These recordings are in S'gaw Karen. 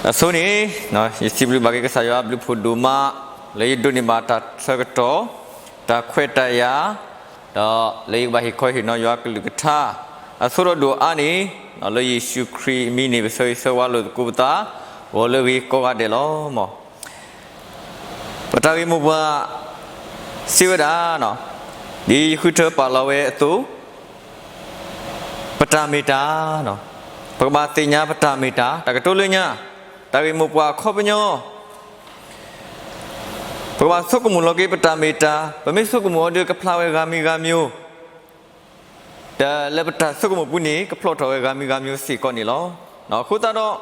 အဆိန့ၣ်, ယစံးဘျုးဘၣ်က့ၤကစၢ်ယွၤအဘျုးဖှိၣ်ဒိၣ်မး, လၢယဒိးန့ၢ်ဘၣ်တၢ်ဆၢကတီၢ်, တၢ်ခွဲးတၢ်ယာ်, ဒီးလၢယကဘၣ်ဟ့ၣ်ခီဟ့ၣ်နီၤယွၤကလုၢ်ကထါ, အဆိဒီးဒိၣ်အါန့ၣ်, လၢယ့ၣ်ၡူးခရံာ်အမံၤန့ၣ် ပဆၢဂ့ၤဆၢဝါလိာ်သကိးပသး, ဂီၤလၢအဂ့ၤကိးဂၤဒဲးလီၤ. မ်ပတၢ်ဂ့ၢ်မိၢ်ပှၢ် စံးဝဲဒၣ်, ဒ်ယဃုထၢပာ်လီၤဝဲအသိး, ပတၢ်မ့ၢ်တၢ်, ပကဘၣ်သ့ၣ်ညါပတၢ်မ့ၢ်တၢ်, တၢ်ကတိၤလၢညါ, တၢ်ဂ့ၢ်မိၢ်ပှၢ်အခီပညီ, ပကဘၣ်ဆိကမိၣ်လီၤက့ၤပတၢ်မ့ၢ်တၢ်, ပမ့ၢ်ဆိကမိၣ်အီၤဒီးကဖျါဝဲဂၤမံၤဂၤမံၤ, ဒီးလၢပတၢ်ဆိကမိၣ်ပူၤန့ၣ် ကဖျိးထီၣ်ဝဲဂၤမံၤဂၤမံၤစ့ၢ်ကီးန့ၣ်လီၤ. အဃိသတးဒီး,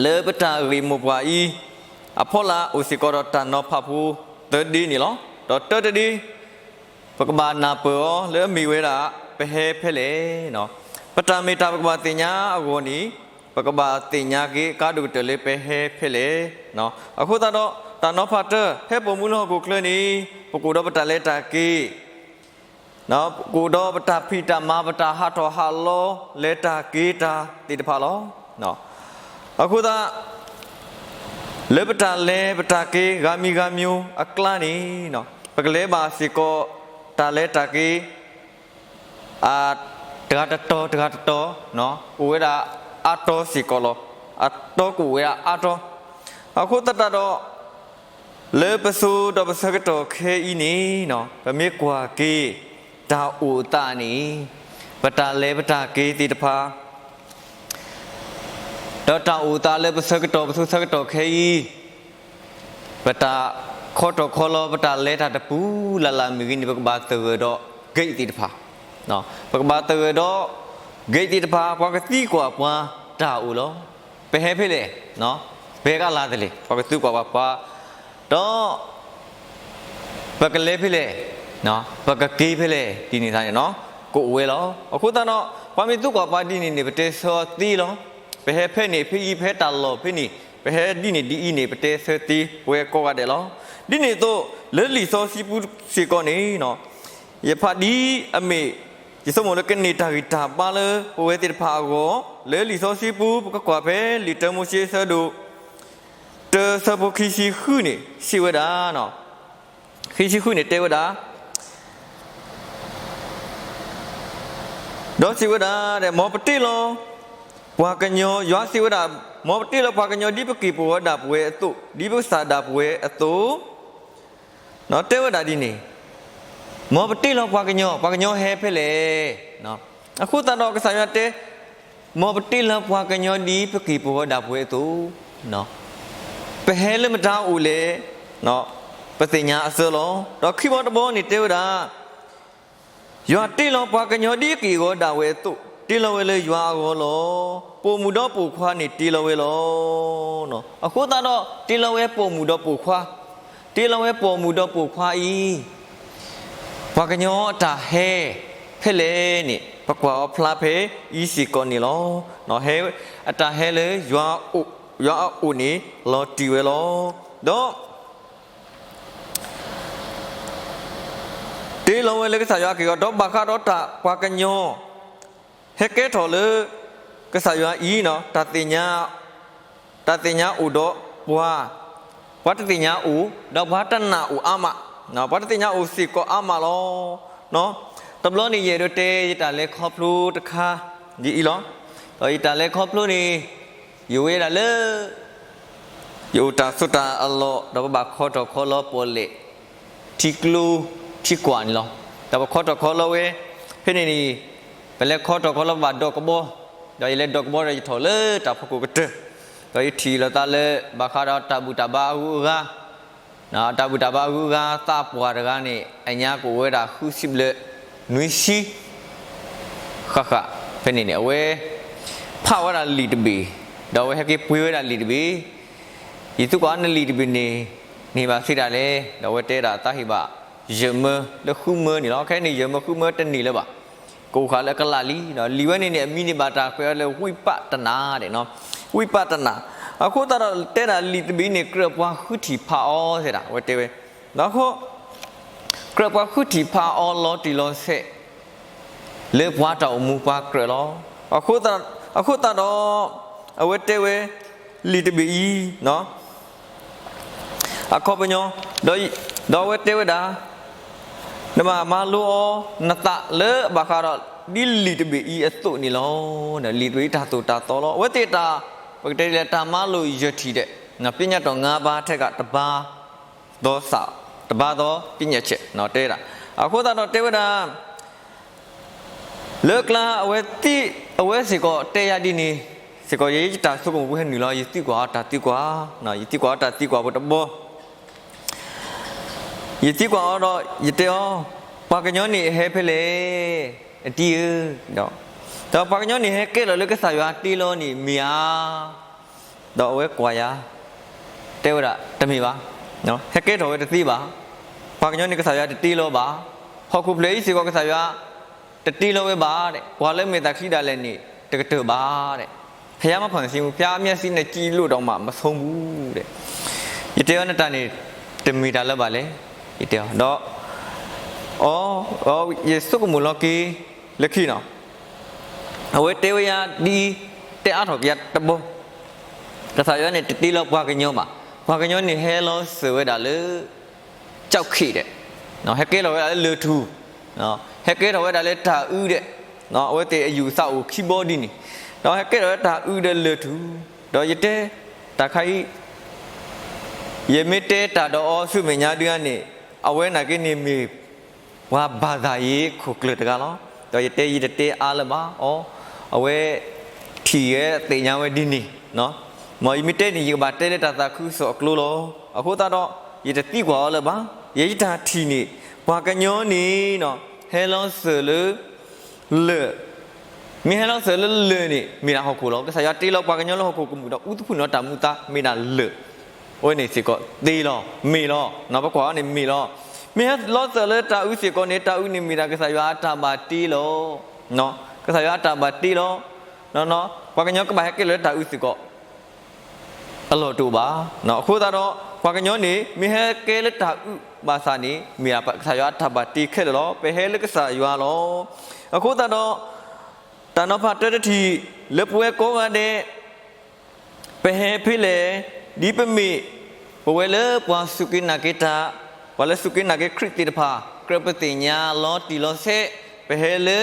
လၢပတၢ်ဂ့ၢ်မိၢ်ပှၢ်အံၤ, အဖီလာ်အိၣ်စ့ၢ်ကီးဒီးတၢ်နီၤဖးဖိသၢဒ့န့ၣ်လီၤ. ဒီးတၢတဒ့, ပကဘၣ်နၢ်ပၢၢ်အီၤလၢအမ့ၢ်ဝဲဒၣ် ပဟဲဖဲလဲၣ်, ပတၢ်မ့ၢ်တၢ်ပကဘၣ်သ့ၣ်ညါအဂီၢ်န့ၣ်, ပကဘၣ်သ့ၣ်ညါက့ၤအကါဒိၣ်ကတၢၢ်လၢပဟဲဖဲလဲၣ်. အဃိသတးဒီး တၢ်နီၤဖးတၢၢ် ဖဲပိာ်မုၣ်လၢဟီၣ်ခိၣ်ချၢန့ၣ်, ပကအိၣ်ဒီးပတၢ်လဲၤတၢ်က့ၤ ပကအိၣ်ဒီးပတၢ်ဖံးတၢ်မၤ ပတၢ်ဟးထီၣ်ဟးလီၤ လဲၤတၢ်က့ၤတၢ်သ့ၣ်တဖၣ်လီၤ. အဃိသတး, လၢပတၢ်လဲၤပတၢ်က့ၤဂၤမံၤဂၤမံၤအကျါန့ၣ်, ပကလဲၤဘၣ်စ့ၢ်ကီးတၢ်လဲၤတၢ်က့ၤ တဂၤတတီၤတဂၤတတီၤ, အိၣ်ဝဲဒၣ်အါတီၤစ့ၢ်ကီးလီၤ. အတီၤကအိၣ်ဝဲဒၣ်အါတီၤ. အဃိသတးဒီး, လၢပစိၤဒီးပဆၢကတီၢ်ခဲအံၤန့ၣ်, ပမ့ၢ်ကွၢ်က့ၤတၢ်အိၣ်အသးန့ၣ်, ပတၢ်လဲၤပတၢ်က့ၤသ့ၣ်တဖၣ် ဒီးတၢ်အိၣ်သးလၢပဆၢကတီၢ် ပစိၤဆၢကတီၢ်ခဲအံၤ, ပတၢ်ခီထီၣ်ခီလီၤ ပတၢ်လဲၤတၢ်တပူၤလၢ်လၢ်မ့ၢ်ဂ့ၤန့ၣ် ပကဘၣ်သဂၢၢ်ဒီး gate သ့ၣ်တဖၣ်, ပကဘၣ်သဂၢၢ်ဒီး gate သ့ၣ်တဖၣ် ပှၤကသံကွၢ်ပှၤတၢ်အိၣ်လီၤ. ပဟဲဖဲလဲၣ်, ပဟဲကလၤသလဲၣ် ပှၤကသံကွၢ်ပှၤ, ဒီး ပကလဲၤဖဲလဲၣ်, ပကက့ၤဖဲလဲၣ် ဒ်န့ၣ်သ့ၣ်န့ၣ် ကအိၣ်ဝဲလီၤ. အဃိသတးဒီး ပှၤမ့ၢ်သံကွၢ်ပှၤဒ်န့ၣ်န့ၣ် ပတဲဆၢအီၤသ့လီၤ. ပဟဲဖဲန့ၣ်ဖဲအံၤ ပဟဲတၢ်လီၢ်ဖဲန့ၣ် ပဟဲဒ်န့ၣ်ဒ်အံၤန့ၣ် ပတဲဆၢသ့ပဝဲကိးဂၤဒဲးလီၤ. ဒ်န့ၣ်အသိး လၢလံာ်စီဆှံပူၤစ့ၢ်ကီးန့ၣ် ယဖးဒ်အမ့ၢ် ယဆိကမိၣ်လၢကန့ၢ်တၢ်ဂံၢ်တၢ်ဘါလၢပဝဲသ့ၣ်တဖၣ်အဂီၢ်, လၢလံာ်စီဆှံပူၤ ပကကွၢ်ဖဲလံာ်တၢမိၤၡ့အဆၢဒိၣ် တၢ အဆၢဖိခံဆံဃုန့ၣ် စံးဝဲဒၣ်, ခံဆံဃုန့ၣ်တဲဝဲဒၣ်, ဒီးစံးဝဲဒၣ်, မ်ပတ့လီၤပှၤကညီ, ယွၤစံးဝဲဒၣ်, မ်ပတ့လီၤပှၤကညီဒ်ပက့ၢ်ပဂီၤဒၣ်ပဝဲအသိး, ဒ်ပကစၢ်ဒၣ်ပဝဲအသိး, တဲဝဲဒၣ်ဒ်န့ၣ်, မ်ပတ့လီၤပှၤကညီ, ပှၤကညီဟဲဖဲလဲၣ်. အဃိသတးဒီးကစၢ်ယွၤတဲ, မ်ပတ့လီၤပှၤကညီဒ်ပက့ၢ်ပဂီၤဒၣ်ပဝဲအသိး, ပဟဲလၢမတၤအိၣ်လဲၣ်, ပသ့ၣ်ညါအဆၢလီၤ. ဒီးခံဘီတဘီန့ၣ်တဲဝဲဒၣ်, ယွၤတ့လီၤပှၤကညီဒ်အက့ၢ်အဂီၤဒၣ်ဝဲအသိး, တ့လီၤဝဲလၢယွၤအဂီၢ်လီၤ. ပိာ်မုၣ်ဒီးပိာ်ခွါန့ၣ်တ့လီၤဝဲလီၤ. အဃိသတးဒီး တ့လီၤဝဲပိာ်မုၣ်ဒီးပိာ်ခွါ, တ့လီၤဝဲပိာ်မုၣ်ဒီးပိာ်ခွါအံၤ, ပှၤကညီအတၢ်ဟဲဖဲလဲၣ်န့ၣ် ပကွၢ်အီၤဖျါဖဲအံၤစ့ၢ်ကီးန့ၣ်လီၤ. ဟဲ, အတၢ်ဟဲလၢယွၤ, ယွၤအအိၣ်န့ၣ် လီၤတံၢ်ဝဲလီၤ. ဒီး တ့လီၤဝဲလၢကစၢ်ယွၤအက့ၢ်အဂီၤ ဒီးဘၣ်ဃးဒီးတၢ်ပှၤကညီ ဟဲကဲထီၣ်လၢ ကစၢ်ယွၤအံၤ, တၢ်သ့ၣ်ညါအိၣ်ဒီးပှၤ, ပှၤတသ့ၣ်ညါအိၣ်, ဒီးပှၤတနာ်အိၣ်အါမး, ပှၤတသ့ၣ်ညါအိၣ်စ့ၢ်ကီးအါမးလီၤ. တဘျီန့ၣ် ယအဲၣ်ဒိးတဲယတၢ်လဲၤခီဖျိတခါ ဒ်အံၤလီၤ. ဒီးယတၢ်လဲၤခီဖျိန့ၣ် ယအိၣ်ဝဲဒၣ်လၢ ယအိၣ်တၢ်ဆိးတၢ်အလီၢ် ဒီးပဘၣ်ခီထီၣ်ခီလီၤပီၣ်လဲၣ် ထံကျိထံကွၢ်န့ၣ်လီၤ. ဒီးပခီထီၣ်ခီလီၤဝဲ ဖဲန့ၣ်န့ၣ် ပလဲၤခီထီၣ်ခီလီၤ ပဘၣ်ဒိးကဘီ, ဒီးယလဲၤဒိးကဘီဒီးယထီၣ်လၢတၢ်ဖီခိၣ်ကတၢၢ်, ဒီးယထံၣ်လိာ်သးလၢ ဘၣ်ဃးဒီးတၢ်ဘူၣ်တၢ်ဘါအဂုၤအဂၤ, တၢ်ဘူၣ်တၢ်ဘါအဂုၤအဂၤ သးပှၢ်တဂၤန့ၣ် အညါကအိၣ်ဝဲဒၣ်ဃုဆံဘျဲၣ် နွံဆံ ဃၣ်ဃၣ်, ဖဲန့ၣ်န့ၣ် အဝဲ ဖးဝဲဒၣ်လံာ်တဘ့ၣ်, ဒီးအဝဲဟဲက့ၤပှ့ၤဝဲဒၣ်လံာ်တဘ့ၣ်, ယသံကွၢ်နလံာ်တဘ့ၣ်န့ၣ် န့ၢ်ဘၣ်သ့ဒၣ်လဲၣ်, ဒီးအဝဲတဲဒၣ်သးဟ့ၣ်ဘၣ် ယဲၢ်မၢလၢဃုမၢန့ၣ်လီၤ. ခဲအံၤန့ၣ် ယဲၢ်မၢဃုမၢတန့ၢ်လၢၤဘၣ်, ကအိၣ်ဃာ်လၢကလးလံ, ဒီးလံာ်ဝဲန့ၣ်န့ၣ် အမံၤန့ၣ်ဘၣ်တၢ်ဃဲးအီၤလၢ ဝိပဿနာ ဒဲးနီၤ, ဝိပဿနာ, အဃိသတးဒီးတဲဒၣ်လံာ်တဘ့ၣ်န့ၣ် ကြၢးပှၤဃုထံၣ်ဖးအီၤသ့ဒၣ် အဝဲတဲဝဲ, ဒီး ကြၢးပှၤဃုထံၣ်ဖးအီၤလီၤတံၢ်လီၤဆဲး လၢပှၤတၢ်အိၣ်မူပှၤကြၢးလီၤ. အဃိသတးဒီး အဝဲတဲဝဲ, လံာ်တဘ့ၣ်အံၤ အခီပညီ, ဒီးအဝဲတဲဝဲဒၣ်, နဘၣ်မၤလိအီၤနသးလၢအဘၣ်ဃးဒီး ဒ်လံာ်တဘ့ၣ်အံၤအသိးန့ၣ်လီၤ. လံာ်တဘ့ၣ်အံၤတၢ်သိၣ်တၢ်သီလီၤ. အဝဲသ့ၣ်တၢ်, ပကတဲလၢတၢ်မၤလိယဲၢ်ထံၣ်ဒဲး, ပညတ်တော်ငါးပါးထဲကတပါး, ဒီးသး, တပါးသောပညတ်ချက် တဲဒၣ်. အဃိသတးဒီးတဲဝဲဒၣ် လၢကျါအဝဲသ့ၣ်, အဝဲစ့ၢ်ကီးတဲယၤဒ်န့ၣ်စ့ၢ်ကီး ယဲယတၢ်ဆိကမိၣ်ပူၤဟဲနုာ်လီၤ. ယသံကွၢ်အီၤတၢ်သံကွၢ်, ယသံကွၢ်အီၤတၢ်သံကွၢ်ဖိတဘီ, ယသံကွၢ်အီၤဒီးယတဲအီၤ, ပှၤကညီန့ၣ်အဟဲဖဲလဲၣ်, အတံၤဧၢ, ဒီးပှၤကညီန့ၣ်ဟဲကဲထီၣ်လၢကစၢ်ယွၤတ့လီၤန့ၣ်မ့ၢ်ဧါ. ဒီးအဝဲကွၢ်ယၤ, တဲဝဲဒၣ်တမ့ၢ်ဘၣ်, ဟဲကဲထီၣ်ဝဲတသ့ဘၣ်. ပှၤကညီန့ၣ်ကစၢ်ယွၤတတ့လီၤဘၣ်. ဟီၣ်ခိၣ်ဖျၢၣ်အံၤစ့ၢ်ကီးကစၢ်ယွၤတတ့လီၤဝဲဘၣ်ဒဲး, ပှၤလၢမဲာ်သၣ်ချံဒၣ်လဲာ်န့ၣ် တကတၢၢ်ဘၣ်ဒဲး. ဘုရားမဖွင့်စင်, ဘုရားမျက်စိနဲ့ကြည့်လို့တောင်မှမဆုံးဘူးဒဲး. ယတဲအီၤနတၢ်န့ၣ် တမ့ၢ်တၢ်လၢၤဘၣ်လဲၣ်, ယတဲအီၤ, ဒီး အီ, ယဆိကမိၣ်လီၤက့ၤလၢခံနီၤ, အဝဲတဲဝဲယၤဒ်အံၤ, တဲအါထီၣ်က့ၤယၤတဘီ, ကစၢ်ယွၤန့ၣ်တတ့လီၤပှၤကညီဘၣ်. ပှၤကညီန့ၣ်ဟဲလီၤစၢၤဝဲဒၣ်လၢ ကၠီၣ်ခ့ၣ်ဒဲး, ဟဲကဲထီၣ်ဝဲဒၣ်လၢလၢၢ်ထူၣ်, ဟဲကဲထီၣ်ဝဲဒၣ်လၢတၢ်အုးဒဲး, အဝဲသ့ၣ်အယူၢ်သးအိၣ်ခံဘီဒ်န့ၣ်, ဒီးဟဲကဲထီၣ်လၢတၢ်အုးဒီးလၢၢ်ထူၣ်, ဒီးယတဲ, တၢ်ခါအံၤ ယမ့ၢ်တဲတၢ်ဒီးအီၤဆူမဲာ်ညါဒုန့ၣ်, အဝဲနာ်က့န့ၣ်မ့ၢ် ပှၤဘၣ်သးယ့ခိၣ်ကျၢၢ်တဂၤလီၤ. ဒီးယတဲယတတဲအါလၢၤဘၣ်, အီ, အဝဲ ထံၣ်ဝဲသ့ၣ်ညါဝဲဒ်န့ၣ်, မ်ယမ့ၢ်တဲန့ၣ် ယကဘၣ်တဲလၢတၢ်သးခုကစီၣ်အကျိၤလီၤ. အဃိသတးဒီး ယတသံကွၢ်အီၤလၢၤဘၣ်. ယဲယတၢ်ထံၣ်န့ၣ် ပှၤကညီန့ၣ် ဟဲလီၤစၢၤလၢ လၢၢ် မ့ၢ်ဟဲလီၤစၢၤလၢလၢၢ်န့ၣ် မ့ၢ်ဒၣ်ဟီၣ်ခိၣ်လီၤ. ကစၢ်ယွၤတ့လီၤပှၤကညီလၢဟီၣ်ခိၣ်ကမူၣ်ဒီး အူသဖုၣ်န့ၣ်တၢ်မူသါ မ့ၢ်ဒၣ်လၢၢ်, အဝဲန့ၣ်စ့ၢ်ကီးသ့လီၤ, မ့ၢ်လီၤ, ပကွၢ်အီၤန့ၣ်မ့ၢ်လီၤ. မ့ၢ်ဟဲလီၤစၢၤလၢတၢ်အုးစ့ၢ်ကီးန့ၣ် တၢ်အုးန့ၣ်မ့ၢ်ဒၣ်ကစၢ်ယွၤအတၢ်ဘၣ်တ့လီၤ. ကစၢ်ယွၤအတၢ်ဘၣ်တ့လီၤ. ပှၤကညီကဘၣ်ဟဲကဲလီၤလၢတၢ်အုးစ့ၢ်ကီး အလီၢ်တအိၣ်ဘၣ်. အဃိသတးဒီး ပှၤကညီန့ၣ် မ့ၢ်ဟဲကဲလၢတၢ်အုးဘၣ်ဆၣ်န့ၣ် မ့ၢ်ဒၣ်ကစၢ်ယွၤအတၢ်ဘၣ်တ့ခဲလၢာ်လီၤ. ပဟဲလၢကစၢ်ယွၤလီၤ. အဃိသတးဒီး တၢ်နီၤဖးတၢတထံၣ် လၢပဝဲကိးဂၤဒဲး ပဟဲဖဲလဲၣ်, ဒ်ပမ့ၢ် ပဝဲလၢပှၤစူၢ်က့ၤနာ်က့ၤတၢ်, ပှၤလၢစူၢ်က့ၤနာ်က့ၤခရံာ်သ့ၣ်တဖၣ် ကြၢးပသ့ၣ်ညါလီၤတံၢ်လီၤဆဲး, ပဟဲလၢ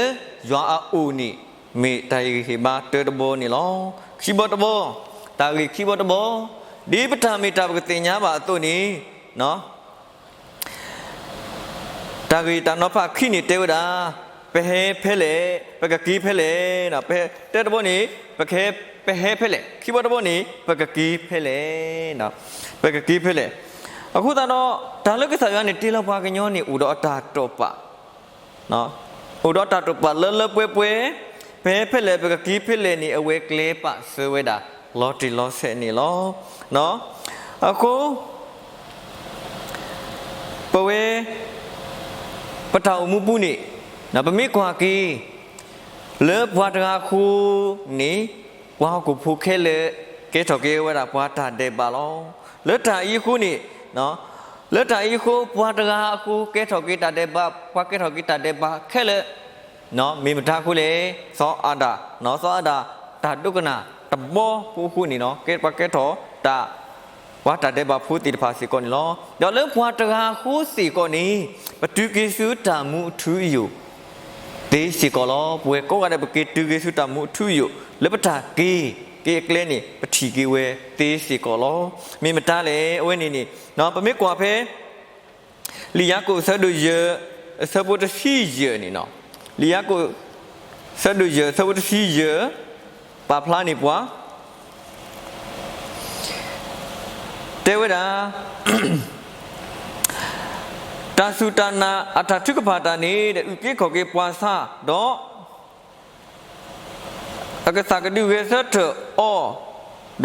ယွၤအအိၣ်န့ၣ် မ့ၢ်တၢ်ဟ့ၣ်ဂံၢ်ဟ့ၣ်ဘါတၢတဘီန့ၣ်လီၤ. ခံဘီတဘီ, တၢ်ဂ့ၢ်ခံဘီတဘီ, ဒ်ပတၢ်မ့ၢ်တၢ်ပကသ့ၣ်ညါဘၣ်အသိးန့ၣ် တၢ်ဂ့ၢ်တၢ်နီၤဖးခံန့ၣ်တဲဝဲဒၣ်, ပဟဲဖဲလဲၣ်, ပကက့ၤဖဲလဲၣ်. တၢတဘီန့ၣ် ပကဟဲ, ပဟဲဖဲလဲၣ်, ခံဘီတဘီန့ၣ် ပကက့ၤဖဲလဲၣ်, ပကက့ၤဖဲလဲၣ်. အဃိသတးဒီး တၢ်လၢကစၢ်ယွၤန့ၣ် တ့လီၤပှၤကညီန့ၣ် အိၣ်ဒီးအတၢ်တိာ်ပာ် အိၣ်ဒီးတၢ်တိာ်ပာ်လၢလၢပှဲၤပှဲၤ, ပဟဲဖဲလဲၣ် ပကက့ၤဖဲလဲၣ်န့ၣ် အဝဲကျဲပာ်စၢၤဝဲဒၣ် လီၤတံၢ်လီၤဆဲးန့ၣ်လီၤ. အဃိ ပဝဲ ပတၢ်အိၣ်မူပူၤန့ၣ် ပမ့ၢ်ကွၢ်က့ၤ လၢပှၤတဂၤအဃိန့ၣ် ပှၤဟီၣ်ခိၣ်ဖိခဲလၢာ် ကဲထီၣ်က့ၤဝဲဒၣ်ပှၤတၢ်ဒဲးဘးလီၤ. လၢတၢ်အံၤအဃိန့ၣ် လၢတၢ်အံၤအဃိ ပှၤတဂၤအဃိ ကဲထီၣ်က့ၤတၢ်ဒဲးဘး, ပှၤကဲထီၣ်က့ၤတၢ်ဒဲးဘးခဲလၢာ် မ့ၢ်မတၤအဃိလဲၣ်, စီၤအၤဒၣ်, စီၤအၤဒၣ် တၢ်ဒိကနၣ်တဘီဖိအဃိန့ၣ် ကဲပှၤကဲထီၣ်တၢ်, ပှၤတၢ်ဒဲးဘးဖိသ့ၣ်တဖၣ်စ့ၢ်ကီးန့ၣ်လီၤ. ဒီးလၢပှၤတဂၤအဃိစ့ၢ်ကီးန့ၣ် ပတုၤက့ၤဆူတၢ်မူအထူအယိာ် သ့စ့ၢ်ကီးလီၤ. ပဝဲကိးဂၤဒဲး ပက့ၤတုၤက့ၤဆူတၢ်မူအထူအယိာ် လၢပတၢ်က့ၤက့ၤအကျဲန့ၣ် ပထံၣ်က့ၤဝဲသ့စ့ၢ်ကီးလီၤ. မ့ၢ်မတၤလဲၣ် အဝဲန့ၣ်န့ၣ် ပမ့ၢ်ကွၢ်ဖဲ လံာ်ယၤကိာ်အဆၢဒိၣ်ယဲၢ် အဆၢဖိတဆံယဲၢ်န့ၣ်, လံာ်ယၤကိာ် အဆၢဒိၣ်ယဲၢ် အဆၢဖိတဆံယဲၢ် ပာ်ဖျါန့ၢ်ပှၤ တဲဝဲဒၣ် တၢ်စူၢ်တၢ်နာ်အတၢ်ထုကဖၣ်တၢ်န့ၣ် အုၣ်က့ၤခီၣ်က့ၤပှၤဆါ, ဒီး အကသးကဒုးဂဲၤဆၢထၢၣ်အီ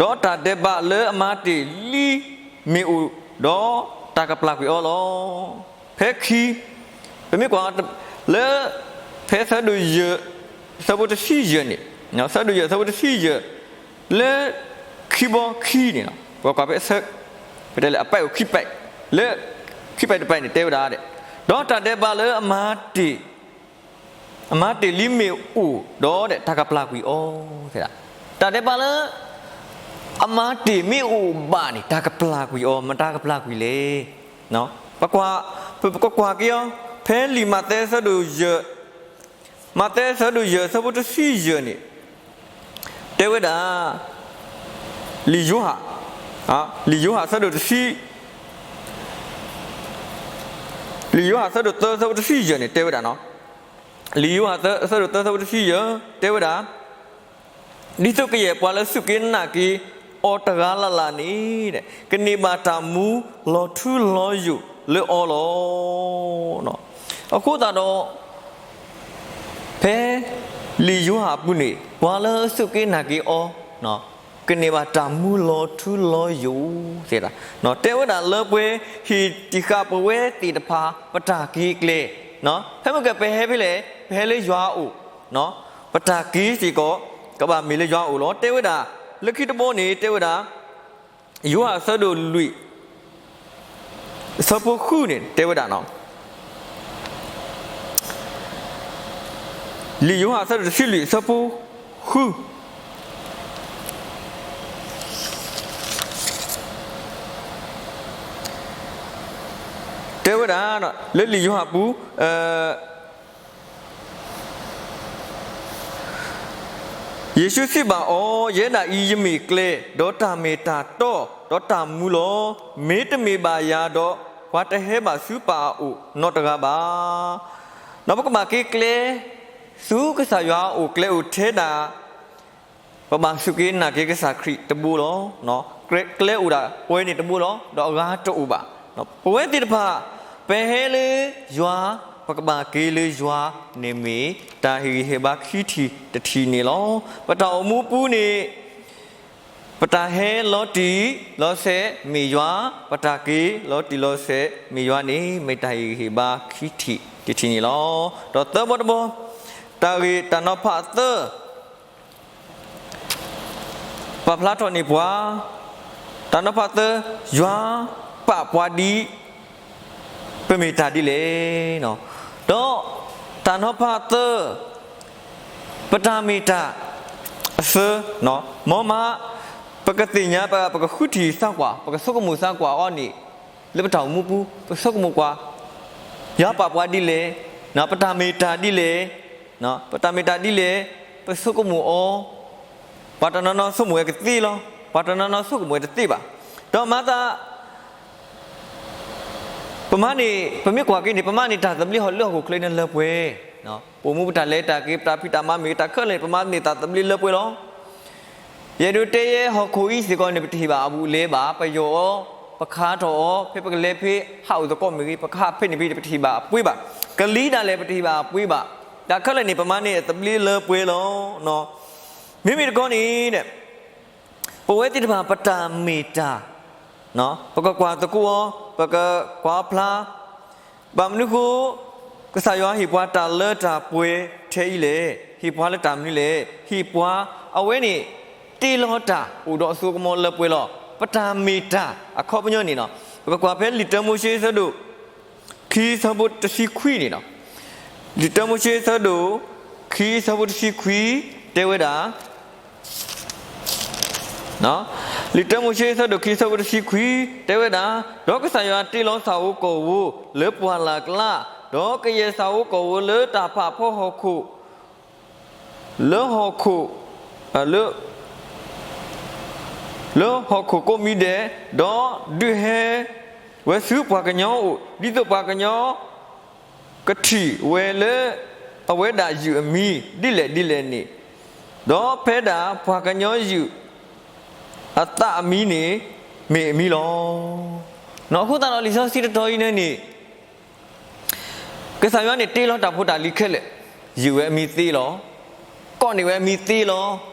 ၤ, ဒီးတၢ်ဒဲးဘးလၢအမၤတ့ၢ်လံမ့ၢ်အိၣ်, ဒီးတၢ်ကပျၢ်ကွံာ်အီၤလီၤ. ဖဲခံ, ပမ့ၢ်ကွၢ်လၢ ဖဲဆၢဒိၣ်ယဲၢ် ဆၢဖိတဆံယဲၢ်န့ၣ်, ဆၢဒိၣ်ယဲၢ် ဆၢဖိတဆံယဲၢ် လၢခံဘီခံန့ၣ် ပကွၢ်ဖဲဆၢ, ပတဲလၢအပဲာ်အိၣ်ခံပဲာ်, လၢခံပဲာ်တပဲာ်န့ၣ် တဲဝဲဒၣ်, ဒီးတၢ်ဒဲးဘးလၢအမၤတ့ၢ် အမၤတ့ၢ်လံမ့ၢ်အိၣ်ဒီး တၢ်ကပျၢ်ကွံာ်အီၤ, တၢ်ဒဲးဘးလၢ အမၤတ့ၢ်မ့ၢ်အိၣ်ဘၣ်န့ၣ် တၢ်ကပျၢ်ကွံာ်အီၤ မတၤကပျၢ်ကွံာ်လဲၣ်. ပကွၢ်, ပကွၢ်က့ၤအီၤ ဖဲလံာ်မးသဲအဆၢဒိၣ်ယဲၢ်, မးသဲအဆၢဒိၣ်ယဲၢ် အဆၢဖိတဆံယဲၢ်န့ၣ် တဲဝဲဒၣ်, လံာ်ယိၤဟၣ်, လံာ်ယိၤဟၣ်အဆၢဒိၣ်တဆံ, လံာ်ယိၤဟၣ်အဆၢဒိၣ်သၢ အဆၢဖိတဆံယဲၢ်န့ၣ် တဲဝဲဒၣ်နီၤ, လံာ်ယိၤဟၣ်အဆၢဒိၣ်သၢ အဆၢဖိတဆံယဲၢ် တဲဝဲဒၣ်, ဒ်သိးကယဲၢ်ပှၤလၢအစူၢ်က့ၤနာ်က့ၤအီၤတဂၤလၢ်လၢ်န့ၣ် ကန့ၢ်ဘၣ်တၢ်မူလီၤထူလီၤယိာ်လၢအီၤလီၤ. အဃိသတးဒီး ဖဲလံာ်ယိၤဟၣ်အပူၤန့ၣ် ပှၤလၢအစူၢ်က့ၤနာ်က့ၤအီၤ ကန့ၢ်ဘၣ်တၢ်မူလီၤထူလီၤယိာ်သ့ၣ်, တဲဝဲဒၣ်လၢပှဲၤဟ့ၣ်တံၢ်ဃာ်ပဝဲသ့ၣ်တဖၣ် ပတၢ်က့ၤကျဲ, ဖဲမုၢ်ကဲ ပဟဲဖဲလဲၣ်, ပဟဲလၢယွၤအအိၣ်, ပတၢ်က့ၤစ့ၢ်ကီး ကဘၣ်မ့ၢ်လၢယွၤအအိၣ်လီၤ. တဲဝဲဒၣ် လၢခံတဘီန့ၣ် တဲဝဲဒၣ် ယိၤဟၣ်အဆၢဒိၣ်လွံၢ် အဆၢဖိဃုန့ၣ် တဲဝဲဒၣ်နီၤ, လံာ်ယိၤဟၣ်အဆၢဒိၣ်တဆံလွံၢ် အဆၢဖိဃု တဲဝဲဒၣ် လၢလံာ်ယိၤဟၣ်ပူၤ ယ့ၣ်ၡူးစံးဘၣ်အီၤ, ယဲဒၣ်အံၤ ယမ့ၢ်ကျဲ, ဒီးတၢ်မ့ၢ်တၢ်တီ, ဒီးတၢ်မူလီၤ. မ့တမ့ၢ်ဘၣ်ယၤဒီး ပှၤတဟဲဘၣ်ဆူပၢ်အအိၣ်နီတဂၤဘၣ်. ဒီးပကဘၣ်က့ၤကျဲ ဆူကစၢ်ယွၤအအိၣ် ကျဲအိၣ်ထဲဒၣ် ပဘၣ်စူၢ်က့ၤနာ်က့ၤကစၢ်ခရံာ်တဘိလီၤ. ကျဲအိၣ်ဒၣ်ပှဲၤန့ၣ်တဘိလီၤ. ဒီးအဂၤတအိၣ်ဘၣ်. ပဝဲသ့ၣ်တဖၣ် ပဟဲလၢယွၤ, ပကဘၣ်က့ၤလၢယွၤန့ၣ်မ့ၢ် တၢ်ဟ့ၣ်ဂံၢ်ဟ့ၣ်ဘါခံထံၣ်တထံၣ်န့ၣ်လီၤ. ပတၢ်အိၣ်မူပူၤန့ၣ် ပတၢ်ဟဲလီၤတံၢ်လီၤဆဲးမ့ၢ်ယွၤ, ပတၢ်က့ၤလီၤတံၢ်လီၤဆဲးမ့ၢ်ယွၤန့ၣ် မ့ၢ်တၢ်ဟ့ၣ်ဂံၢ်ဟ့ၣ်ဘါခံထံၣ်တထံၣ်န့ၣ်လီၤ. ဒီးသၢဘီတဘီ, တၢ်ဂ့ၢ်တၢ်နီၤဖးသၢ ပာ်ဖျါထီၣ်န့ၢ်ပှၤ, တၢ်နီၤဖးသၢ, ယွၤပာ်ပှၤဒ် ပမ့ၢ်တၢ်ဒ်လဲၣ်. ဒီးတၢ်နီၤဖးသၢ, ပတၢ်မ့ၢ်တၢ်အသၢ, မ်မး ပကသ့ၣ်ညါ ပကဃုထံၣ်သးကွၢ်, ပကဆိကမိၣ်သးကွၢ်အီၤန့ၣ် လၢပတၢ်အိၣ်မူပူၤ ပဆိကမိၣ်ကွၢ်, ယွၤပာ်ပှၤဒ်လဲၣ်, ပတၢ်မ့ၢ်တၢ်ဒ်လဲၣ်, ပတၢ်မ့ၢ်တၢ်ဒ်လဲၣ်, ပဆိကမိၣ်အီၤ, ပှၤတနီၤနီၤဆိကမိၣ်ဝဲကသ့လီၤ, ပှၤတနီၤနီၤဆိကမိၣ်ဝဲတသ့ဘၣ်. ဒီးမၤသး ပမၤန့ၣ် ပမ့ၢ်ကွၢ်က့ၤန့ၣ် ပမၤန့ၢ်တၢ်သဘျ့ဟီၣ်လၢဟီၣ်ခိၣ်ချၢန့ၣ်လၢပှဲၤ, ပအိၣ်မူပတၢ်လဲၤတၢ်က့ၤ ပတၢ်ဖံးတၢ်မၤမ့ၢ်တၢ်ခဲလၢာ်န့ၣ် ပမၤန့ၢ်တၢ်သဘျ့လၢပှဲၤလီၤ. ယအဲၣ်ဒိးတဲယဲဟီၣ်ခိၣ်အံၤစ့ၢ်ကီးန့ၣ် ပတဟ့ၣ်ဘၣ်အဘူးအလဲဘၣ်, ပယီၣ်အီၤ, ပခါထီၣ်အီၤ, ဖဲပကလဲၤဖဲဟးအိၣ်သကိးမ့ၢ်ဂ့ၤ, ပကဟးဖဲန့ၣ်ဖဲန့ၣ် ပတဟ့ၣ်ဘၣ်အပှ့ၤဘၣ်, ကလံၤဒၣ်လဲာ်ပတဟ့ၣ်ဘၣ်အပှ့ၤဘၣ်. တၢ်ခဲလၢာ်န့ၣ် ပမၤန့ၢ်သဘျ့လၢပှဲၤလီၤ. မ့မ့ၢ်တခီန့ၣ် ပဝဲသ့ၣ်တဖၣ်ပတၢ်မ့ၢ်တၢ် ပကကွၢ်သကိးအီၤ, ပကကွၢ်ဖျါ, ဘၣ်မနုၤဃိ ကစၢ်ယွၤဟ့ၣ်ပှၤတၢ်လၢတၢ်ပှဲၤထဲအံၤလဲၣ်, ဟ့ၣ်ပှၤလၢတၢ်မနုၤလဲၣ်, ဟ့ၣ်ပှၤအဝဲန့ၣ် တ့လီၤတၢ်အိၣ်ဒီးအစိကမီၤလၢပှဲၤလီၤ. ပတၢ်မ့ၢ်တၢ်အခီပညီန့ၣ်နီၤ, ပကကွၢ်ဖဲလံာ်တၢမိၤၡ့အဆၢဒိၣ် ခံအဆၢဖိတဆံခွံန့ၣ်နီၤ, လံာ်တၢမိၤၡ့အဆၢဒိၣ် ခံအဆၢဖိတဆံခွံ တဲဝဲဒၣ် လံာ်တၢမိၤၡ့အဆၢဒိၣ်ခံအဆၢဖိတဆံခွံ တဲဝဲဒၣ်, ဒီးကစၢ်ယွၤတ့လီၤဆၣ်ဧိၤကီၢ်ဧိၤလၢပှၢ်လၢ်ကျါ, ဒီးကယဲၢ်ဆၣ်ဧိၤကီၢ်ဧိၤလၢတၢ်ဖးဖီဟီၣ်ခိၣ် လၢဟီၣ်ခိၣ် လၢ လၢဟီၣ်ခိၣ်ကိးမံၤဒဲး, ဒီးဒုးဟဲဝဲဆူပှၤကညီအအိၣ်, ဒ်သိးပှၤကညီ ကထံၣ်ဝဲလၢအဝဲဒၣ်ယုၢ်အမံၤဒ်လဲၣ်ဒ်လဲၣ်န့ၣ်, ဒီးဖဲဒၣ်ပှၤကညီယုၢ်အသးအမံၤန့ၣ် မ့ၢ်အမံၤလီၤ. အဃိသတးဒီးလံာ်စီဆှံတတီၤအံၤန့ၣ်န့ၣ် ကစၢ်ယွၤန့ၣ်တ့လီၤတၢ်ဖိတၢ်လံၤခဲလၢာ်, ယုၢ်ဝဲအမံၤသ့လီၤ, ကိးန့ၢ်ဝဲအမံၤသ့လီၤ,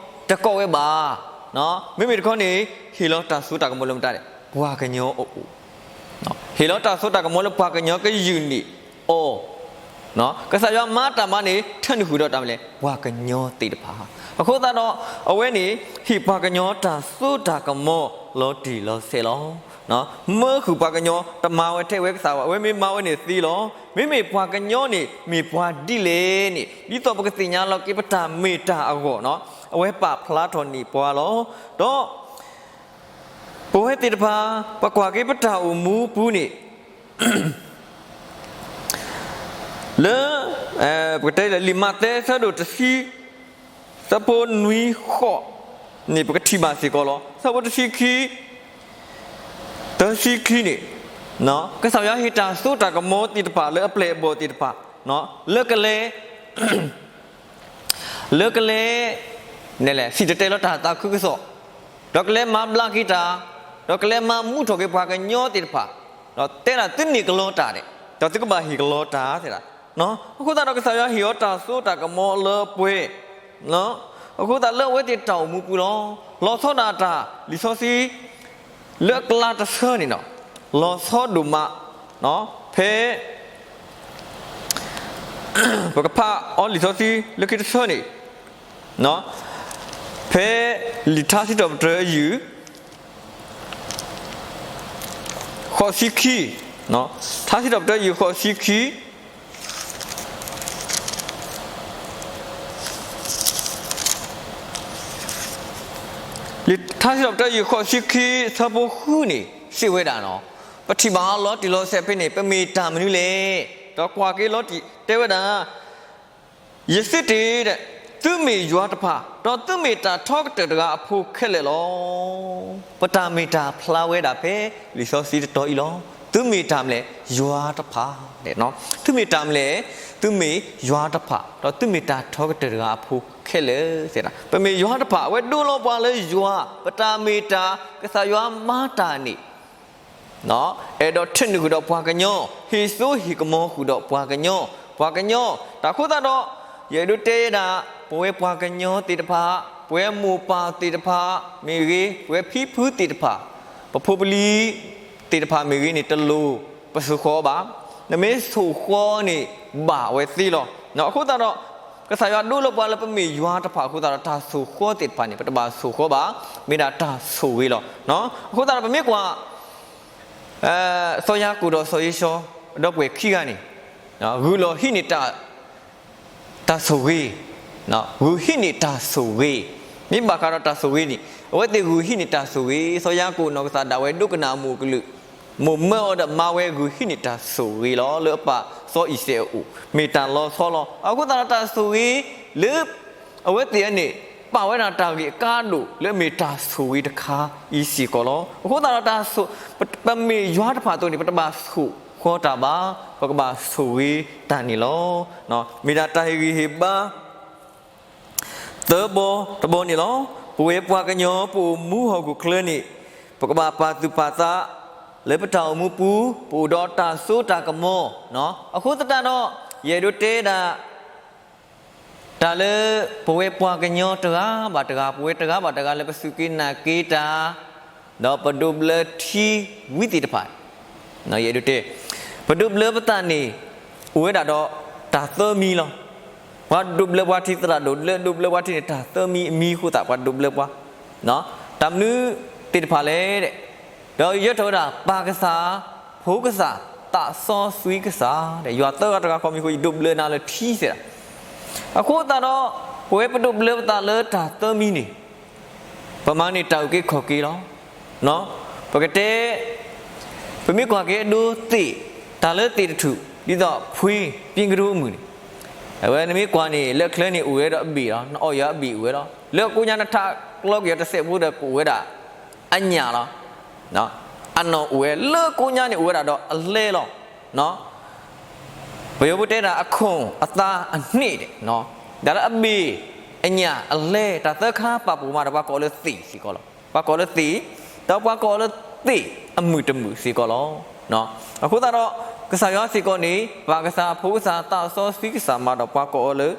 တကိးဝဲဘၣ်. မ့မ့ၢ်တခီန့ၣ် ဟ့ၣ်လီၤတၢ်စိတၢ်ကမီၤလၢမတၤလဲၣ်, ပှၤကညီအအိၣ် ဟ့ၣ်လီၤတၢ်စိတၢ်ကမီၤလၢပှၤကညီကယုၢ်န့ၢ်အီၤ, ကစၢ်ယွၤမၤတၢ်မၤန့ၣ် ထၢနုာ်ဃုာ်ဒီးတၢ်မနုၤလဲၣ်, ပှၤကညီသ့ၣ်တဖၣ်. အဃိသတးဒီး အဝဲန့ၣ် ဟ့ၣ်ပှၤကညီတၢ်စိတၢ်ကမီၤလီၤတံၢ်လီၤဆဲးလီၤ. မၢဃုာ်ပှၤကညီတမၤဝဲထဲဝဲကစၢ်ဘၣ်, အဝဲမ့ၢ်မၤဝဲန့ၣ်သ့လီၤ. မ့မ့ၢ်ပှၤကညီန့ၣ် မ့ၢ်ပှၤဒ်လဲၣ်န့ၣ် ဒ်သိးပကသ့ၣ်ညါလီၤက့ၤပတၢ်မ့ၢ်တၢ်အဂီၢ်နီၤ, အဝဲပာ်ဖျါထီၣ်န့ၢ်ပှၤလီၤ. ဒီး ပဝဲသ့ၣ်တဖၣ် ပကွၢ်က့ၤပတၢ်အိၣ်မူပူၤန့ၣ် လၢ ပကတဲလၢလံာ်မးသဲအဆၢဒိၣ်တဆံ ဆၢဖိနွံဃိးန့ၣ် ပကထံၣ်ဘၣ်စ့ၢ်ကီးလီၤ. ဆၢဖိတဆံခံ တဆံခံန့ၣ် ကစၢ်ယွၤဟ့ၣ်တၢ်စိတၢ်ကမီၤသ့ၣ်တဖၣ်လၢအပျဲၢ်အဘီၣ်သ့ၣ်တဖၣ် လၢကလဲၤ လၢကလဲၤ စံၣ်တဲၤတဲလီၤတၢ်သးခုကစီၣ်, ဒီးကလဲၤမၤဘျါက့ၤတၢ်, ဒီးကလဲၤမၤမူထီၣ်က့ၤပှၤကညီသ့ၣ်တဖၣ်, ဒီးတဲဒၣ်သုန့ၢ်ကလီတၢ်ဒဲး, ဒီးသုကဘၣ်ဟ့ၣ်ကလီတၢ်သ့ဒၣ်. အဃိသတးဒီးကစၢ်ယွၤဟ့ၣ်အီၤတၢ်စိတၢ်ကမီၤလၢပှဲၤ, အဃိသတးလၢအဝဲသ့ၣ်တၢ်အိၣ်မူပူၤလီၤ. လီၤဆီဒၣ်တၢ်လံာ်စီဆှံ လၢအကျါတဆၢန့ၣ်ဒီး လီၤဆီဒိၣ်မး, ဖဲ ပကဖးအီၤလံာ်စီဆှံလၢခံတဆၢန့ၣ်, ဖဲလံာ်ထါစံးထီၣ်ပတြၢၤယုၢ် ဃိးဆံခံ, ထါစံးထီၣ်ပတြၢၤယုၢ်ဃိးဆံခံ, လံာ်ထါစံးထီၣ်ပတြၢၤယုၢ်ဃိးဆံခံ ဆၢဖိဃုန့ၣ် စံးဝဲဒၣ်နီၤ, ပထံၣ်ဘၣ်အီၤလီၤတံၢ်လီၤဆဲးဖဲန့ၣ် ပမ့ၢ်တၢ်မနုၤလဲၣ်, ဒီးကွၢ်က့ၤလီၤတံၢ်တဲဝဲဒၣ် ယစံးတ့ၢ်, သုမ့ၢ်ယွၤတဖၣ်, ဒီးသုမ့ၢ်တၢ်ထီကတၢၢ်တဂၤအဖိခဲလၢာ်လီၤ. ပတၢ်မ့ၢ်တၢ်ဖျါဝဲဒၣ်ဖဲလံာ်စီဆှံတတီၤအံၤလီၤ. သုမ့ၢ်တၢ်မနုၤလဲၣ်, ယွၤတဖၣ်, သုမ့ၢ်တၢ်မနုၤလဲၣ်, သုမ့ၢ်ယွၤတဖၣ်, ဒီးသုမ့ၢ်တၢ်ထီကတၢၢ်တဂၤအဖိခဲလၢာ်သ့ဒၣ်. ပမ့ၢ်ယွၤတဖၣ် အဝဲဒိလီၤပှၤလၢယွၤ, ပတၢ်မ့ၢ်တၢ် ကစၢ်ယွၤမၤတၢ်န့ၣ် အဲၣ်ဒိးထၢနုာ်ဃုာ်ဒီးပှၤကညီ, ဟ့ၣ်စိဟ့ၣ်ကမီၤဃုာ်ဒီးပှၤကညီ, ပှၤကညီ, တၢ်အဃိသတးဒီး ယအဲၣ်ဒိးတဲဒၣ် ပဝဲပှၤကညီသ့ၣ်တဖၣ်, ပဝဲမိၢ်ပၢ်သ့ၣ်တဖၣ်မ့ၢ်ဂ့ၤ, ပဝဲဖံဖုသ့ၣ်တဖၣ်, ပဖိပလံၤသ့ၣ်တဖၣ်မ့ၢ်ဂ့ၤန့ၣ် တလိၣ်ပဆိၣ်ဃီဘၣ်. နမ့ၢ်ဆိၣ်ဃီန့ၣ် ဘၣ်ဝဲသ့လီၤ. အဃိသတးဒီး ကစၢ်ယွၤဒိလီၤပှၤလၢပမ့ၢ်ယွၤတဖၣ်အဃိသတးဒီး တၢ်ဆိၣ်ဃီသ့ၣ်တဖၣ်န့ၣ် ပတဘၣ်ဆိၣ်ဃီဘၣ်, မ့ၢ်ဒၣ်တၢ်ဆိၣ်ဂ့ၤလီၤ. အဃိသတးဒီးပမ့ၢ်ကွၢ် စီၤယၤကိာ်ဒီးစီၤဧ့ၡီၤ ဒီပုၢ်ဝဲၢ်ခံဂၤန့ၣ် ဂုာ်လီၤဟံးန့ၢ် တၢ်ဆိၣ်ဂ့ၤ, ဂုာ်ဟံးန့ၢ်တၢ်ဆိၣ်ဂ့ၤ, မ့ၢ်ဘၣ်ဃးဒီးတၢ်ဆိၣ်ဂ့ၤန့ၣ် အဝဲသ့ၣ်ဂုာ်ဟံးန့ၢ်တၢ်ဆိၣ်ဂ့ၤ, စီၤယၤကိာ်နီၢ်ကစၢ်ဒၣ်ဝဲဒိကနၣ်အမိၢ်ကလုၢ်, မိၢ်မၢအီၤဒီးမၤဝဲဂုာ်ဟံးန့ၢ်တၢ်ဆိၣ်ဂ့ၤလီၤ. လၢအပၢ်စီၤအံၤစဲးအအိၣ် မ့ၢ်တၢ်လီၤဆီလီၤ. အဃိသတးဒီးတၢ်ဆိၣ်ဂ့ၤလၢ အဝဲသ့ၣ်အန့ၣ် ပာ်ဝဲဒၣ်တၢ်ဂ့ၢ်အကါဒိၣ်လၢအမ့ၢ်တၢ်ဆိၣ်ဂ့ၤတခါအံၤစ့ၢ်ကီးလီၤ. အဃိသတးဒီးတၢ်ဆိၣ်, ပမ့ၢ်ယွၤတဖၣ်အသိးန့ၣ် ပတဘၣ်ဆိၣ်ဃီတၢ်ဘၣ်, ပကဘၣ်ဆိၣ်ဂ့ၤတၢ်န့ၣ်လီၤ. မ့ၢ်ဒၣ်တၢ်ဟ့ၣ်ဂံၢ်ဟ့ၣ်ဘါ သၢဘီတဘီန့ၣ်လီၤ. ပဝဲပှၤကညီ ပအိၣ်မူဟီၣ်ခိၣ်ချၢန့ၣ် ပကဘၣ်ပာ်သူၣ်ပာ်သး လၢပတၢ်အိၣ်မူပူၤ ပအိၣ်ဒီးတၢ်စိတၢ်ကမီၤ, အဃိသတးဒီး ယအဲၣ်ဒိးတဲဒၣ် တၢ်လၢ ပဝဲပှၤကညီတဂၤဘၣ်တဂၤ, ပဝဲတဂၤဘၣ်တဂၤလၢပစူၢ်က့ၤနာ်က့ၤတၢ် ဒီးပဒိးဘျၢထံဝံသ့ၣ်တဖၣ်, ယအဲၣ်ဒိးတဲ ပဒိးဘျၢပသးန့ၣ် အိၣ်ဝဲဒၣ်ဒီးတၢ်သၢမံၤလီၤ. ပှၤဒိးဘျၢပှၤထံသရၣ်ဒိၣ် လၢဒိးဘျၢပှၤထံန့ၣ် တၢ်သၢမံၤအမံၤအဃိသတး ပှၤဒိးဘျၢပှၤ တၢ်မနုၤသ့ၣ်တဖၣ်လဲၣ်, ဒီးယဲထီၣ်ဝဲဒၣ် ပၢ်ကစၢ်, ဖိကစၢ်, သးစီဆှံကစၢ်, ယွၤသၢဂၤတဂၤဃီမံၤအဃိ ယဒိးဘျၢနၤလၢထံသ့ဒၣ်. အဃိသတးဒီး ပဝဲပဒိးဘျၢပသးလၢတၢ်သၢမံၤန့ၣ် ပမၤန့ၢ်တၢ်အုၣ်က့ၤခီၣ်က့ၤလီၤ. ပကတဲ ပမ့ၢ်ကွၢ်က့ၤအဒိသ့ၣ်, တၢ်လၢသ့ၣ်တထူၣ် ဒ်သိးဖှ့ပၠ့ကဒိအမုၢ်န့ၣ်, အဝဲနမ့ၢ်ကွၢ်န့ၣ် လၢအချၢန့ၣ်အိၣ်ဝဲဒီးအဘ့ၣ်လီၤ. နအီၣ်ယၤအဘ့ၣ်အိၣ်ဝဲလီၤ. လၢအကိးညါနထးကျီက့ၤအီၤတစဲးဖိဒီးကအိၣ်ဝဲဒၣ် အညၣ်လီၤ. အနီၢ်အိၣ်ဝဲ လၢအကိးညါန့ၣ်အိၣ်ဝဲဒၣ်ဒီးအလဲလီၤ. ပယီၤဖိတဲဒၣ် အခွန်အသးအနှစ်ဒဲး, ဒ်လၢအဘ့ၣ်အညၣ်အလဲ တၢ်သၢခါပာ်ဖှိၣ်မးဒီး ပှၤကိးလၢသ့ၣ်စ့ၢ်ကီးလီၤ. ပှၤကိးလၢသ့ၣ်, ဒီးပှၤကိးလၢသ့ၣ်အမုၢ်တမုၢ်စ့ၢ်ကီးလီၤ. အဃိသတးဒီး ကစၢ်ယွၤစ့ၢ်ကီးန့ၣ် ပၢ်ကစၢ် ဖိကစၢ် သးစီဆှံကစၢ်မးဒီး ပှၤကိးအီၤလၢ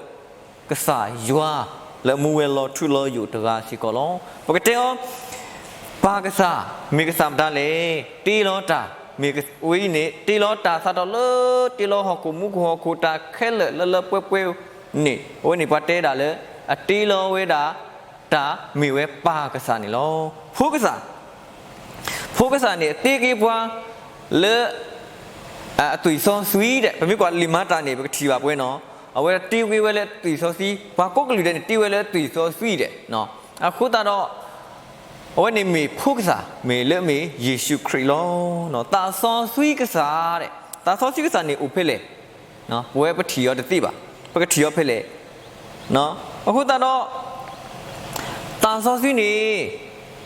ကစၢ်ယွၤ လၢအမူဝဲလီၤထူလီၤယိာ်တဂၤစ့ၢ်ကီးလီၤ. ပကတဲအီၤ ပၢ်ကစၢ် မ့ၢ်ကစၢ်မတၤလဲၣ်, တ့လီၤတၢ်, မ့ၢ်ဝဲအံၤန့ၣ် တ့လီၤတၢ်စးထီၣ်လၢ တ့လီၤဟီၣ်ခိၣ်မူခိၣ်ဟီၣ်ခိၣ်တၢ်ခဲလၢာ်လၢလၢပှဲၤပှဲၤန့ၣ် အဝဲန့ၣ်ပှၤတဲဒၣ်လၢ အတ့လီၤဝဲဒၣ် တၢ်မ့ၢ်ဝဲပၢ်ကစၢ်န့ၣ်လီၤ. ဖိကစၢ် ဖိကစၢ်န့ၣ် အတ့က့ၤပှၤလၢ အသွံၣ်စီဆှံဒဲး, ပမ့ၢ်ကွၢ်လံာ်မၤတၢ်န့ၣ် ပကထံၣ်ဘၣ်ပဝဲနီၤ, အဝဲတ့ဝဲလၢအသွံၣ်စီဆှံ, ပှၤကိးကလုာ်ဒဲးန့ၣ် တ့ဝဲလၢအသွံၣ်စီဆှံဒဲး, အဃိသတးဒီး အဝဲန့ၣ်မ့ၢ်ဖိကစၢ်, မ့ၢ်လၢအမ့ၢ်ယ့ၣ်ၡူးခရံာ်လီၤ. သးစီဆှံကစၢ်, သးစီဆှံကစၢ်န့ၣ်အိၣ်ဖဲလဲၣ်, ပဝဲပထံၣ်အီၤတသ့ဘၣ်, ပကထံၣ်အီၤဖဲလဲၣ်. အဃိသတးဒီး သးစီဆှံန့ၣ်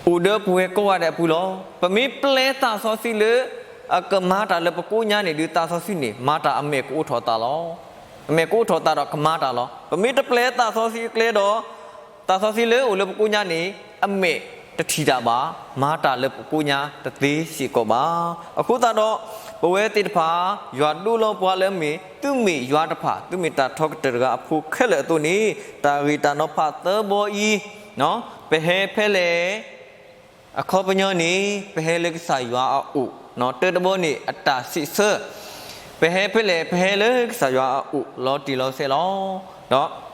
အိၣ်ဒီးပဝဲကိးဂၤဒဲးအပူၤလီၤ. ပမ့ၢ်ပျဲသးစီဆှံလၢ အကမၤတၢ်လၢပကိးညါန့ၣ်ဒီး သးစီဆှံန့ၣ် မၤတၢ်အမဲာ်ကအိးထီၣ်သးလီၤ. အမဲာ်ကအိးထီၣ်သးဒီးကမၤတၢ်လီၤ. ပမ့ၢ်တပျဲသးစီဆှံအကျဲဒီး သးစီဆှံလၢအိၣ်လၢပကိးညါန့ၣ် အမဲာ်တထံၣ်တၢ်ဘၣ်, မၤတၢ်လၢပကိးညါတသ့စ့ၢ်ကီးဘၣ်. အဃိသတးဒီး ပဝဲသ့ၣ်တဖၣ် ယွၤဒိလီၤပှၤလၢအမ့ၢ် သုမ့ၢ်ယွၤတဖၣ်, သုမ့ၢ်တၢ်ထီကတၢၢ်တဂၤအဖိခဲလၢာ်အသိးန့ၣ်, တၢ်ဂ့ၢ်တၢ်နီၤဖးသၢဘီအံၤ ပဟဲဖဲလဲၣ်, အခီပညီန့ၣ် ပဟဲလၢကစၢ်ယွၤအအိၣ်, တၢတဘီန့ၣ် အတၢ်စံးဆၢ, ပဟဲဖဲလဲၣ်, ပဟဲလၢကစၢ်ယွၤအအိၣ် လီၤတံၢ်လီၤဆဲးလီၤ.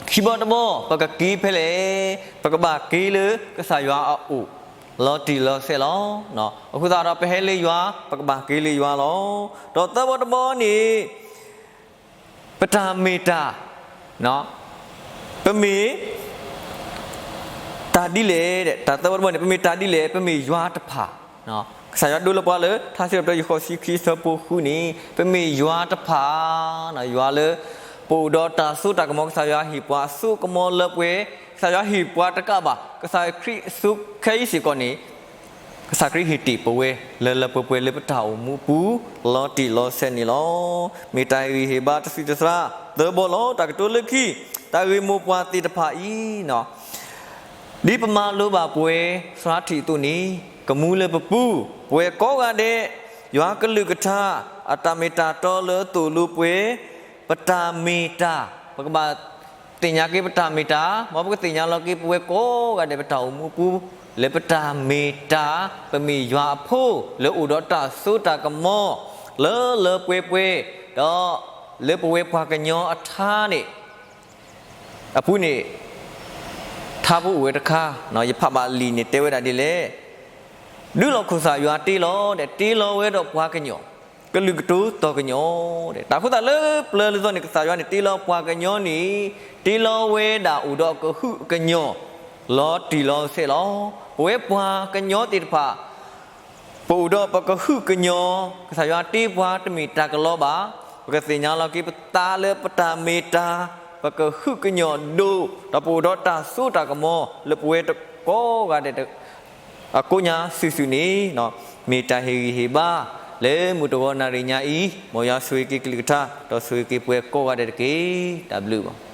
ဒီး ခံဘီတဘီ ပကက့ၤဖဲလဲၣ်, ပကဘၣ်က့ၤလၢကစၢ်ယွၤအအိၣ် လီၤတံၢ်လီၤဆဲးလီၤ. အဃိသတးဒီး ပဟဲလၢယွၤ ပကဘၣ်က့ၤလၢယွၤလီၤ. ဒီးသၢဘီတဘီန့ၣ် ပတၢ်မ့ၢ်တၢ် ပမ့ၢ် တၢ်ဒ်လဲၣ်, တၢ်သၢဘီတဘီန့ၣ် ပမ့ၢ်တၢ်ဒ်လဲၣ်, ပမ့ၢ်ယွၤတဖၣ်, ကစၢ်ယွၤဒိလီၤပှၤလၢ ထါစံးပတြၢၤ ဃိးဆံခံ အဆၢဖိဃုန့ၣ် ပမ့ၢ်ယွၤတဖၣ်, ယွၤလၢ ပအိၣ်ဒီးတၢ်စိတၢ်ကမီၤ ကစၢ်ယွၤဟ့ၣ်ပှၤအစိကမီၤလၢပှဲၤ, ကစၢ်ယွၤဟ့ၣ်ပှၤတကးဘၣ် ကစၢ်ခရံာ်အစိခဲအံၤစ့ၢ်ကီးန့ၣ် ကစၢ်ခရံာ်ဟ့ၣ်တ့ၢ်ပဝဲ လၢလၢပှဲၤပှဲၤလၢပတၢ်အိၣ်မူအပူၤ လီၤတံၢ်လီၤဆဲးန့ၣ်လီၤ. မ့ၢ်တၢ်ဟ့ၣ်ဂံၢ်ဟ့ၣ်ဘါတစုတသရၣ် သၢဘီလီၤ. တၢ်ကတိၤလၢခံ, တၢ်ဂ့ၢ်မိၢ်ပှၢ်သ့ၣ်တဖၣ်အံၤ ဒ်ပမၤလိဘၣ်ပှဲၤသရၣ်ထံးအသိးန့ၣ် ကမူလၢပပူၤ, ပဝဲကိးဂၤဒဲး ယွၤကလုၢ်ကထါ အတၢ်မ့ၢ်တၢ်တီလၢအသိၣ်လိပှဲၤ ပတၢ်မ့ၢ်တၢ်, ပကဘၣ်သ့ၣ်ညါက့ၤပတၢ်မ့ၢ်တၢ်, မ်ပကသ့ၣ်ညါလီၤက့ၤပဝဲကိးဂၤဒဲးပတၢ်အိၣ်မူအပူၤ လၢပတၢ်မ့ၢ်တၢ်, ပမ့ၢ်ယွၤအဖိ လၢအိၣ်ဒီးတၢ်စိတၢ်ကမီၤ လၢလၢပှဲၤပှဲၤ, ဒီးလၢပဝဲပှၤကညီအထါန့ၣ် အပူၤန့ၣ် ထါဖိအိၣ်ဝဲတခါ, ယဖးဘၣ်လံာ်န့ၣ်တဲဝဲဒၣ်ဒ်လဲၣ်, ဒုးလီၢ်ခိၣ်သးယွၤတ့လီၤ, ဒီးတ့လီၤဝဲဒီးပှၤကညီ ကလုာ်ကတိၤတီၤကညီ, တၢ်အဃိသတးလၢပျၢၤလၢသီန့ၣ် ကစၢ်ယွၤန့ၣ်တ့လီၤပှၤကညီန့ၣ် တ့လီၤဝဲဒၣ်အိၣ်ဒီးအကဟုကညီၤ လီၤတံၢ်လီၤဆဲးလီၤ. ပဝဲပှၤကညီသ့ၣ်တဖၣ် ပအိၣ်ဒီးပကဟုကညီၤ, ကစၢ်ယွၤတ့ပှၤတမ့ၢ်တၢ်ကလီဘၣ်. ပကသ့ၣ်ညါလီၤက့ၤပသးလၢပတၢ်မ့ၢ်တၢ်, ပကဟုကညီၤဒိၣ်, ဒီးပအိၣ်ဒီးတၢ်စိတၢ်ကမီၤ လၢပဝဲကိးဂၤဒဲး အကိးညါစုာ်စုာ်န့ၣ်, မ့ၢ်တၢ်ဟ့ၣ်ဂံၢ်ဟ့ၣ်ဘါ လၢမုၢ်တဂီၤနၣ်ရံၣ်ညါအံၤ, မ်ယွၤဆိၣ်ဂ့ၤက့ၤကလုၢ်ကထါ ဒီးဆိၣ်ဂ့ၤက့ၤပှၤကိးဂၤဒဲးတက့ၢ်. တၢ်ဘျုး